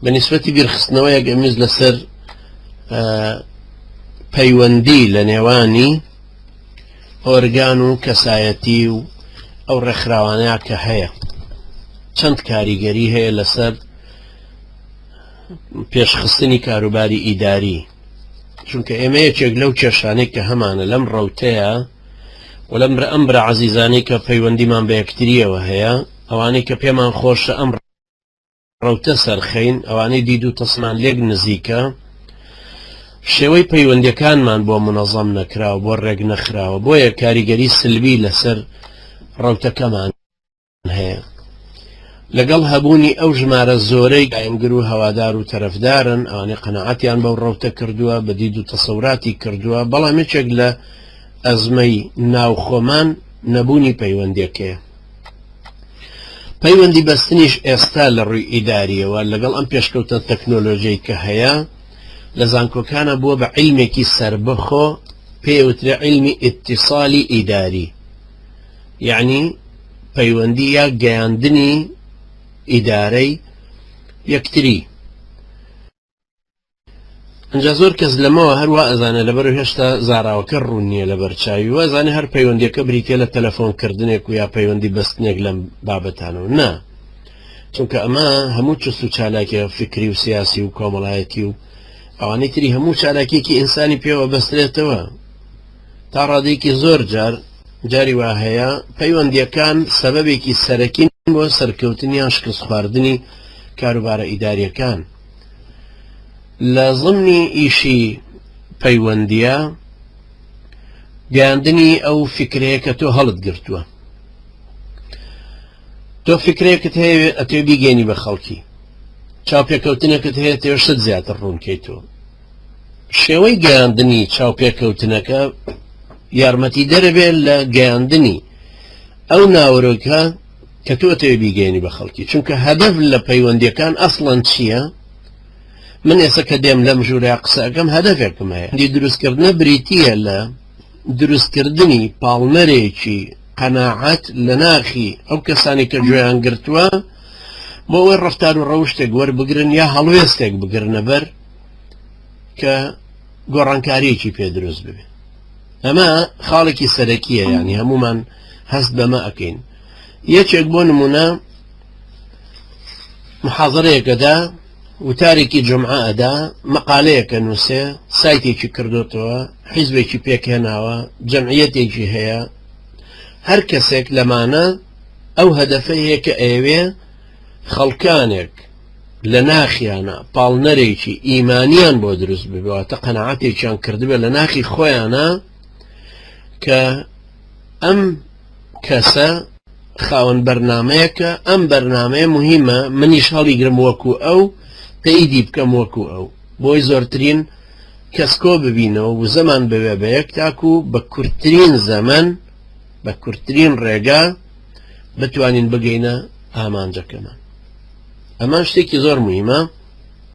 بە نیسبەتی بیرخستنەوەیەک ئەمیز لەسەر پەیوەندی لە نێوانی ئۆرگان و کەسایەتی و ئەو ڕێکخراوانەیە کە هەیە چەند کاریگەری هەیە لەسەر پێشخستنی کاروباری ئیداری، چونکە ئێمە یەکێک لەو کێشانەی کە هەمانە لەم ڕەوتەیە و لەم ئەم برا عەزیزانەی کە پەیوەندیمان بە یەکتریەوە هەیە، ئەوانەی کە پێمان خۆشە ئەم ڕەوتە سەرخەین، ئەوانەی دید و تەسمان لێک نزیکە، شێوەی پەیوەندیەکانمان بۆ منەزەم نەکراوە، بۆ ڕێک نەخراوە، بۆیە کاریگەری سلبی لەسەر ڕەوتەکەمان هەیە. لەگەڵ هەبوونی ئەو ژمارە زۆرەی لایەنگر و هەوادار و تەرەفدارن، ئەوانەی قەناعەتیان بەو ڕەوتە کردووە، بە دید و تەسەوراتی کردووە، بەڵام یەکێک لە ئەزمەی ناوخۆمان نەبوونی پەیوەندیەکەیە. پەیوەندی بەستنیش ئێستا لە ڕووی ئیداریەوە لەگەڵ ئەم پێشکەوتنە تەکنۆلۆژیەی کە هەیە لە زانکۆکانە بووە بە عیلمێکی سەربەخۆ، پێی ئەوترێ عیلمی ئیتیسالی ئیداری. یەعنی پەیوەندی یا گەیاندنی ئیدارەی یەکتری. ئەنجا زۆر کەس لەمەوە هەر وا ئەزانێ لەبەر هێشتا زاراوەکە ڕوون نییە لەبەر چاوی وا ئەزانێ هەر پەیوەندیەکە بریتە لە تەلەفۆن کردنێک و یا پەیوەندی بەستنێک لەم بابەتانەوە نا چونکە ئەمە هەموو چست و چالاکیە فکری و سیاسی و کۆمەڵایەتی و ئەوانەی تری هەموو چالاکیەکی ئینسانی پێوە بەسترێتەوە تا ڕادەیەکی زۆر جار جاری وا هەیە پەیوەندییەکان سەبەبێکی سەرەکین بۆ سەرکەوتن یان شکستخواردنی کاروبارە ئیدارییەکان. لە زمنی ئیشی پەیوەندییە گەیاندنی ئەو فیکرەیە کە تۆ هەڵت گرتووە. تۆ فیکرەیەکت هەیە ئەتەوێ بیگەینی بە خەڵکی. چاوپێکەوتنێکت هەیە تەوێ شت زیاتر ڕوونکەیتەوە. شێوەی گەیاندنی چاوپێکەوتنەکە یارمەتیدەرە بێت لە گەیاندنی ئەو ناوەرۆکە کە تۆ ئەتەوێ بیگەیەنی بە خەڵکی، چونکە هەدەف لە پەیوەندیەکان ئەسڵەن چییە؟ من ئێستا کە دێم لەم ژوورە قسە ئەکەم هەدەفێکم هەیە، دروستکردنە بریتییە لە دروستکردنی پاڵنەرێکی قەناعەت لە ناخی ئەو کەسانی کە گوێیان گرتووە بۆ ئەوەی ڕەفتار و ڕەوشتێک وەربگرن یا هەڵوێستێک بگرنە بەر کە گۆڕانکاریەکی پێ دروست ببێ. ئەمە خاڵێکی سەرەکیە، یعنی هەمومان هەست بەمە ئەکەین. یەکێک بۆ نمونە محاضرەیەکەدا، وتارێکی جمعە ئەدا، مەقالەیەکە نووسێ، سایتێکی کردوتەوە، حیزبێکی پێکهێناوە، جەمعیەتێکی هەیە. هەر کەسێک لەمانە ئەو هەدەفەی هەیە کە ئەیەوێ خەڵکانێک لە ناخیانە پاڵنەرێکی ئیمانیان بۆ دروست ببێ، واتە قەناعەتێکیان کردبێ لە ناخی خۆیانە کە ئەم کەسە خاوەن بەرنمەیەکە، ئەم بەرنمەیە مهمە، منیش هەڵیگرم وەکو ئەو، تەیدی بکەم وەکو ئەو، بۆی زۆرترین کەس کۆ ببینەوە وزەمان بوێ بە یەک تاکو بە کورتترین زەمەن بە کورتترین ڕێگا بتوانین بگەینە ئامانجەکەمان. ئەمە شتێکی زۆر مهمە.